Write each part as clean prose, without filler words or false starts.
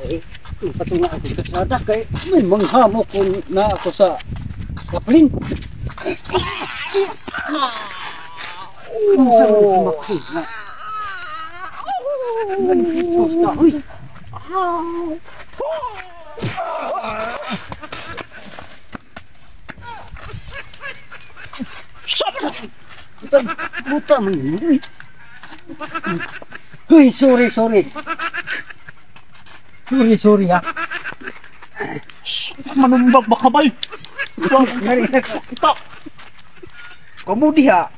Eh, patunga ako sa kasada kay may manghamok ko na ako sa kaplin. Unsa man si Maxi na? Basta, uy. Buta man yun, uy. Uy, sorry, sorry. Sorry, sorry ha. Manumbag ba kabay? Kita. Kamu diha.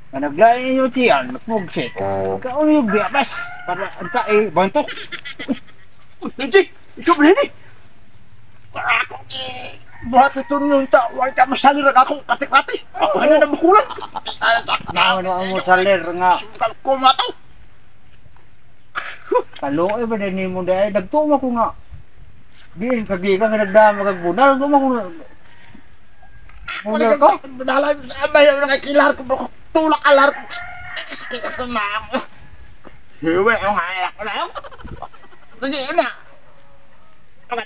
Nga naglain ninyo tiyan, nagmugsit. Kaon yung biyabas para ang tae, bantok. Benji, ikaw ba ni? Ako buhat ito niyong ta, huwag ka masalir ang akong katikati. Ako na nabukulan. Ano ang mo salir nga. Kumataw. Kaluoy ba din nimo dahil nagtuwa ko nga. Diin kagi ka nga nagdama kag bunal, tuwa ko nga. Bunal ko. Dalay sa abay na kilar ko tulak alar ko. Sakit ako na. Hiwe ang ayak ko na. Sige na.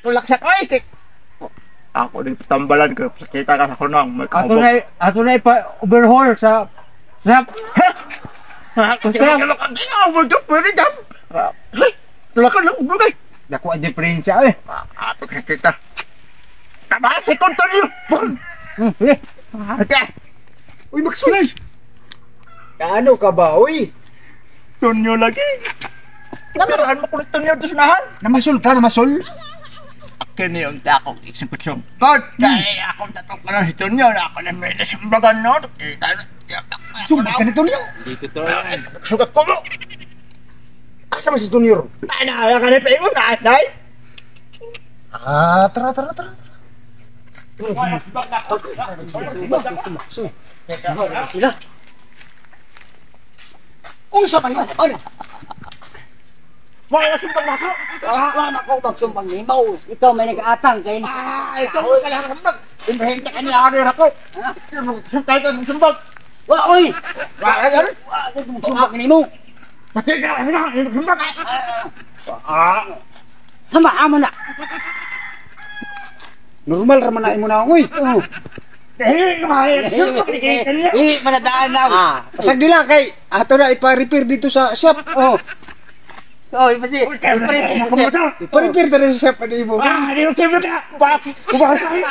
Tulak sa ko eh. Ako din tambalan ko sakita ka sa kunang may Ato na ipa overhaul sa sa ha. Pwede dyan. Tulakan lang bugay. Dako ang diferensya eh. Ato kita. Tama si Antonio. Sige. Okay. Uy, Maxwell! Ano ka ba, uy? Tonyo lagi. Namaraan mo kulit Tonyo to sunahan. Namasol ka, namasol? Kini yung takong isang kutsong. God, kaya akong tatok ka na si Tonyo na ako na may nasumbagan noon. Sumbag ka ni Tonyo? Dito to. Sugat ko mo. Asa man si Tonyo? Ay, na, ka na pa mo na, nay. Ah, tara, tara, tara. Sila. Unsa man yun? Ano? Wala sumbag na ako. Wala na ko magsumbang limaw. Ikaw may nag-aatang kay. Ah, ikaw ka lang sumbag. Imprenta ka niya ako. Sumbag ka sumbag. Wa oy. Wala ka. Wa ko magsumbang nimo. Pati ka na sumbag. Ah. Hama amo na. Normal ra man na imo na, uy. Oh. Eh, manadaan na. Ah, pasag nila kay ato na ipa-repair dito sa shop. Oh. Oh, ipasi. Ipa-repair diri sa shop ani mo. Ah, di ko ka. Bakit? Bakit?